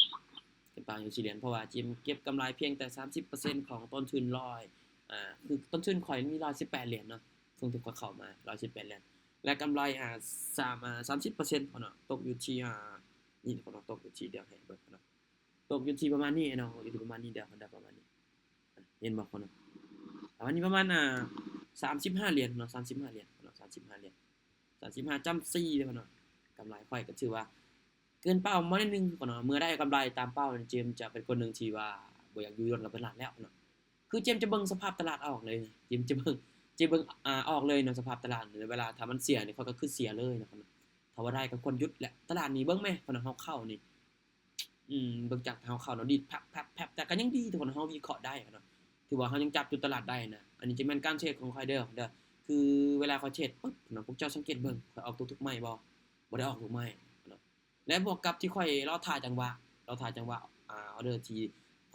ເກີນເປົ້າຢູ່ສີ່ຫຼຽນ ເພາະວ່າເຈມເກັບກຳໄລພຽງແຕ່ສາມສິບເປີເຊັນຂອງຕົ້ນທຶນຮ້ອຍ ອ່າ ຄືຕົ້ນທຶນຂ້ອຍມີຮ້ອຍສິບແປດຫຼຽນເນາະ ຊ່ວງທີ່ຂ້ອຍເຂົ້າມາຮ້ອຍສິບແປດຫຼຽນ ແລະກຳໄລ ອ່າ ສາມ ອ່າ ສາມສິບເປີເຊັນເນາະ ຕົກຢູ່ທີ່ ອ່າ ນີ້ເນາະ ຕົກຢູ່ທີ່ ດຽວໃຫ້ເບິ່ງເນາະ ຕົກຢູ່ທີ່ປະມານນີ້ເນາະ ຢູ່ທີ່ປະມານນີ້ ດຽວ ດຽວປະມານນີ້ ເຫັນບໍ່ເນາະ ປະມານນີ້ ປະມານ ອ່າ ສາມສິບຫ້າຫຼຽນເນາະ ສາມສິບຫ້າຫຼຽນເນາະ ສາມສິບຫ້າຫຼຽນ ສາມສິບຫ້າຈ້ຳສີ່ເນາະ ກຳໄລຂ້ອຍກໍຖືວ່າ ເກີນເປົ້າມາໜ້ອຍໜຶ່ງເນາະ ເມື່ອໄດ້ກຳໄລຕາມເປົ້າ ເຈມຈະເປັນຄົນໜຶ່ງທີ່ວ່າບໍ່ຢາກຢູ່ຍົງກັບຕະຫຼາດແລ້ວເນາະ ຄືເຈມຈະເບິ່ງສະພາບຕະຫຼາດອອກເລີຍ ເຈມຈະເບິ່ງ ເຈມເບິ່ງ ອ່າ ອອກເລີຍເນາະ ສະພາບຕະຫຼາດ ເວລາຖ້າມັນເສຍນີ້ ຂ້ອຍກໍຄືເສຍເລີຍເນາະ ຖ້າວ່າໄດ້ກໍຄວນຢຸດແຫຼະ ຕະຫຼາດນີ້ເບິ່ງແມ້ ເນາະ ເຮົາເຂົ້ານີ້ ອືມ ເບິ່ງຈາກເຮົາເຂົ້າເນາະ ດີດແພັບໆໆ ແຕ່ກໍຍັງດີທຸກຄົນ ເຮົາວິເຄາະໄດ້ເນາະ ຖືວ່າເຮົາຍັງຈັບຈຸດຕະຫຼາດໄດ້ນະ ອັນນີ້ຈະແມ່ນການເທຣດຂອງຂ້ອຍເດີ ເດີ ຄືເວລາຂ້ອຍເທຣດປຶບເນາະ ພວກເຈົ້າສັງເກດເບິ່ງ ຂ້ອຍອອກຕົວທຸກໄມ້ບໍ່ ບໍ່ໄດ້ອອກທຸກໄມ້ເນາະ ແລະບວກກັບທີ່ຂ້ອຍລໍຖ້າຈັງຫວະ ລໍຖ້າຈັງຫວະ ອ່າ ອໍເດີທີ່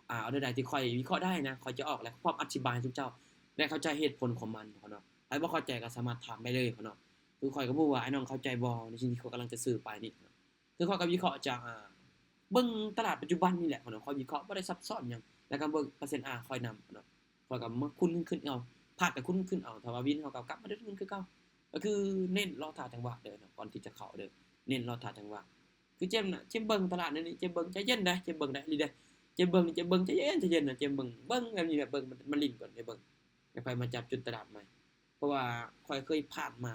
ອ່າ ອໍເດີໃດທີ່ຂ້ອຍວິເຄາະໄດ້ນະ ຂ້ອຍຈະອອກ ແລະພ້ອມອະທິບາຍໃຫ້ທຸກເຈົ້າໄດ້ເຂົ້າໃຈເຫດຜົນຂອງມັນເນາະ ໃຜບໍ່ເຂົ້າໃຈກໍສາມາດຖາມໄດ້ເລີຍເນາະ ຄືຂ້ອຍກໍບໍ່ຮູ້ວ່າອ້າຍນ້ອງເຂົ້າໃຈບໍ່ໃນສິ່ງທີ່ຂ້ອຍກຳລັງຈະສື່ໄປນີ້ເນາະ ຄືຂ້ອຍກໍວິເຄາະຈາກ ອ່າ ເບິ່ງຕະຫຼາດປັດຈຸບັນນີ້ແຫຼະເນາະ ຂ້ອຍວິເຄາະບໍ່ໄດ້ຊັບຊ້ອນຫຍັງ ແລ້ວກໍເບິ່ງເປີເຊັນອາຂ້ອຍນຳເນາະ ຂ້ອຍກໍມາຄູນເງິນຂຶ້ນເອົາ ພາດກໍຄູນເງິນຂຶ້ນເອົາ ຖ້າວ່າວິນເຮົາກໍກັບມາໄດ້ເງິນຄືເກົ່າ ກໍຄືເນັ້ນລໍຖ້າຈັງຫວະເດີເນາະ ກ່ອນທີ່ຈະເຂົ້າເດີ ເນັ້ນລໍຖ້າຈັງຫວະ ຄືເຈມນະ ເຈມເບິ່ງຕະຫຼາດແນວນີ້ ເຈມເບິ່ງໃຈເຢັນເດ້ ເຈມເບິ່ງໄດ້ອີ່ຫຼີເດ້ ເຈມເບິ່ງນີ້ ເຈມເບິ່ງໃຈເຢັນ ໃຈເຢັນນະ ເຈມເບິ່ງ ເບິ່ງແບບນີ້ແບບ ເບິ່ງມັນ ມັນຫຼິ້ນກ່ອນ ເຈມເບິ່ງ ແລ້ວຄ່ອຍມາຈັບຈຸດຕະຫຼາດໃໝ່ ເພາະວ່າຂ້ອຍເຄີຍພາດມາ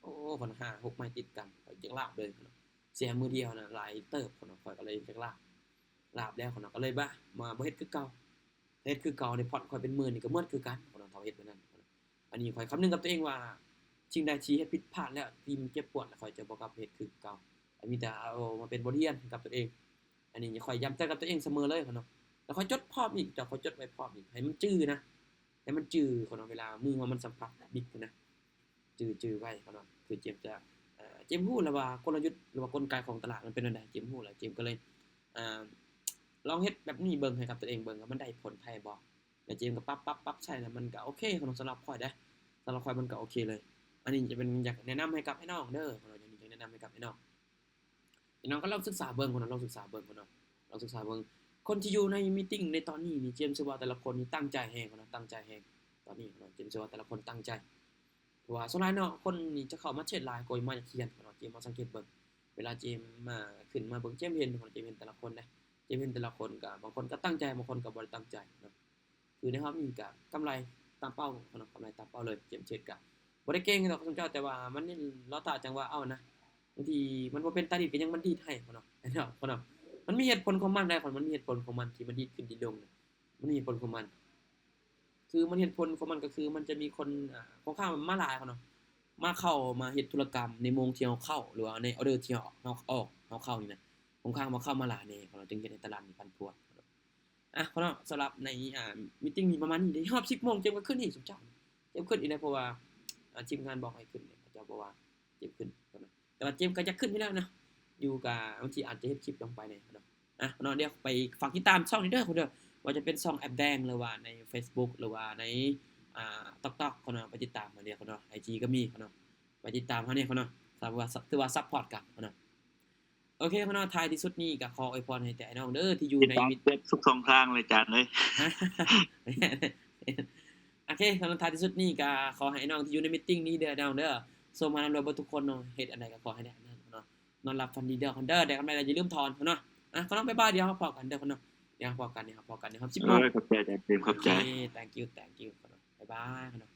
ໂອ້ ຄົນຫ້າຫົກໄມ້ຕິດກັນ ຂ້ອຍຈັກລາບເລີຍເນາະ ເສຍມື້ດຽວນະ ຫຼາຍເຕີບເນາະ ຂ້ອຍກໍເລີຍຈັກລາບ ລາບແລ້ວເນາະ ກໍເລີຍບາ ມາບໍ່ເຮັດຄືເກົ່າ ເຮັດຄືເກົ່ານີ້ ພອດຂ້ອຍເປັນໝື່ນນີ້ກໍໝົດຄືກັນເນາະ ຖ້າເຮັດແບບນັ້ນເນາະ ອັນນີ້ຂ້ອຍຄຳນຶງກັບຕົວເອງວ່າ ສິ່ງໃດທີ່ເຮັດຜິດພາດແລ້ວ ທີ່ມັນເຈັບປວດ ແລ້ວຂ້ອຍຈະບໍ່ກັບເຮັດຄືເກົ່າ ແຕ່ມີແຕ່ເອົາມາເປັນບົດຮຽນໃຫ້ກັບຕົວເອງ ອັນນີ້ຂ້ອຍຢ້ຳເຕືອນກັບຕົວເອງສະເໝີເລີຍເນາະ. ແລ້ວຂ້ອຍຈົດພ້ອມອີກ ເຈົ້າ ຂ້ອຍຈົດໄວ້ພ້ອມອີກ ໃຫ້ມັນຈື່ນະ ໃຫ້ມັນຈື່ເນາະ ເວລາມືເຮົາມັນສຳຜັດດິນນະ ຈື່ ຈື່ໄວ້ເນາະ. ຄືເຈມຈະ ເອີ ເຈມຮູ້ແລ້ວວ່າກົນລະຍຸດ ຫຼືວ່າກົນໄກຂອງຕະຫຼາດມັນເປັນແນວໃດ ເຈມຮູ້ແລ້ວ ເຈມກໍເລີຍ ອາ ລອງເຮັດແບບນີ້ເບິ່ງ ໃຫ້ກັບຕົວເອງເບິ່ງວ່າມັນໄດ້ຜົນໄປບໍ່ ແລ້ວເຈມກໍປັບໆໆໃສ່ ແລ້ວມັນກໍໂອເຄເນາະ ສຳລັບຂ້ອຍເດ້ ສຳລັບຂ້ອຍມັນກໍໂອເຄເລີຍ. ອັນນີ້ຈະເປັນ ຢາກແນະນຳໃຫ້ກັບອ້າຍນ້ອງເດີເນາະ ຢາກແນະນຳໃຫ້ກັບອ້າຍນ້ອງ ພີ່ນ້ອງກໍລອງສຶກສາເບິ່ງເນາະ ລອງສຶກສາເບິ່ງເນາະ ລອງສຶກສາເບິ່ງ. ຄົນທີ່ຢູ່ໃນມີຕິງໃນຕອນນີ້ນີ້ ເຈມເຊື່ອວ່າແຕ່ລະຄົນນີ້ຕັ້ງໃຈແຮງເນາະ ຕັ້ງໃຈແຮງຕອນນີ້ເນາະ. ເຈມເຊື່ອວ່າແຕ່ລະຄົນຕັ້ງໃຈ ເພາະວ່າສ່ວນຫຼາຍເນາະ ຄົນນີ້ຈະເຂົ້າມາເທຣດຫຼາຍກວ່າມາຈາກຮຽນເນາະ. ເຈມມາສັງເກດເບິ່ງ ເວລາເຈມມາຂຶ້ນມາເບິ່ງ ເຈມເຫັນເນາະ ເຈມເຫັນແຕ່ລະຄົນເດ້ ເຈມເຫັນແຕ່ລະຄົນ ກໍບາງຄົນກໍຕັ້ງໃຈ ບາງຄົນກໍບໍ່ໄດ້ຕັ້ງໃຈເນາະ. ຄືໃນຮອບນີ້ກໍກຳໄລຕາມເປົ້າເນາະ ກຳໄລຕາມເປົ້າເລີຍ. ເຈມເທຣດກໍບໍ່ໄດ້ເກັ່ງດອກຊຸມເຈົ້າ ແຕ່ວ່າມັນຍັງລໍຖ້າຈັງຫວະເອົານະ ບາງທີມັນບໍ່ເປັນຕາດີດກໍຍັງມັນດີດໃຫ້ເນາະ ເນາະ ເນາະ. ມັນມີເຫດຜົນຂອງມັນໄດ໋ ມັນມີເຫດຜົນຂອງມັນທີ່ມັນດີດຂຶ້ນດີດລົງ ມັນມີເຫດຜົນຂອງມັນ. ຄືມັນເຫດຜົນຂອງມັນກໍຄືມັນຈະມີຄົນ ອາ ຂ້ອນຂ້າງມາຫຼາຍເນາະ ມາເຂົ້າມາເຮັດທຸລະກຳໃນໂມງທີ່ເຮົາເຂົ້າ ຫຼືວ່າໃນອອເດີທີ່ເຮົາ ເຮົາອອກ ເຮົາເຂົ້ານີ້ນະ ຂ້ອນຂ້າງມາເຂົ້າມາຫຼາຍແດ່ເນາະ ຈຶ່ງເຮັດໃຫ້ຕະຫຼາດນີ້ຜັນຜວນເນາະ. ອ່ະ ເນາະ ສຳລັບໃນ ອ່າ ມີຕິງນີ້ປະມານນີ້ເດ້. ຮອບສິບໂມງເຈມກໍຂຶ້ນອີກຊຸມເຈົ້າ ເຈມຂຶ້ນອີກແລ້ວ ເພາະວ່າ ອ່າ ທີມງານບອກໃຫ້ຂຶ້ນເດ້ ເຂົາເຈົ້າບອກວ່າເຈມຂຶ້ນເນາະ. ແຕ່ວ່າເຈມກໍຢາກຂຶ້ນຢູ່ແລ້ວນະ ຢູ່ກໍບາງທີອາດຈະເຮັດຄລິບລົງໄປແດ່ເນາະ. ອ່ະ ເນາະ ດຽວໄປຝາກຕິດຕາມຊ່ອງນີ້ເດີ ເດີ ວ່າຈະເປັນຊ່ອງແອັບແດງ ຫຼືວ່າໃນເຟສບຸກ ຫຼືວ່າໃນ ອ່າ ຕັອກຕັອກເນາະ ໄປຕິດຕາມເຮົາເດີເນາະ ໄອຈີກໍມີເນາະ ໄປຕິດຕາມເຮົາແດ່ເນາະ ຖືວ່າ ຖືວ່າຊັບພອດກັນເນາະ. ໂອເຄເນາະ ທ້າຍທີ່ສຸດນີ້ກໍຂໍອວຍພອນໃຫ້ແຕ່ອ້າຍນ້ອງເດີ ທີ່ຢູ່ໃນ ຕິດຕາມເກືອບທຸກຊ່ອງທາງເລີຍຈານເອີຍ. ໂອເຄ ສຳລັບທ້າຍທີ່ສຸດນີ້ກໍຂໍໃຫ້ອ້າຍນ້ອງທີ່ຢູ່ໃນມີຕິງນີ້ເດີ ອ້າຍນ້ອງເດີ ໂຊກມານຳລວຍເບິດທຸກຄົນເນາະ ເຮັດອັນໃດກໍຂໍໃຫ້ໄດ້ອັນນັ້ນເນາະ. ນອນຫຼັບຝັນດີເດີ ຄັນເດີ ໄດ້ກຳໄລແລ້ວຢ່າລືມຖອນເນາະ. ອ່ະ ຂໍນອນບາຍບາຍ ດຽວເຮົາພໍ້ກັນເດີເນາະ ດຽວເຮົາພໍ້ກັນ ດຽວເຮົາພໍ້ກັນ ດຽວເຮົາສິບໂມງ. ເອີ ຂອບໃຈ ຂອບໃຈ ໂອເຄ thank you thank you ເນາະ ບາຍບາຍເນາະ.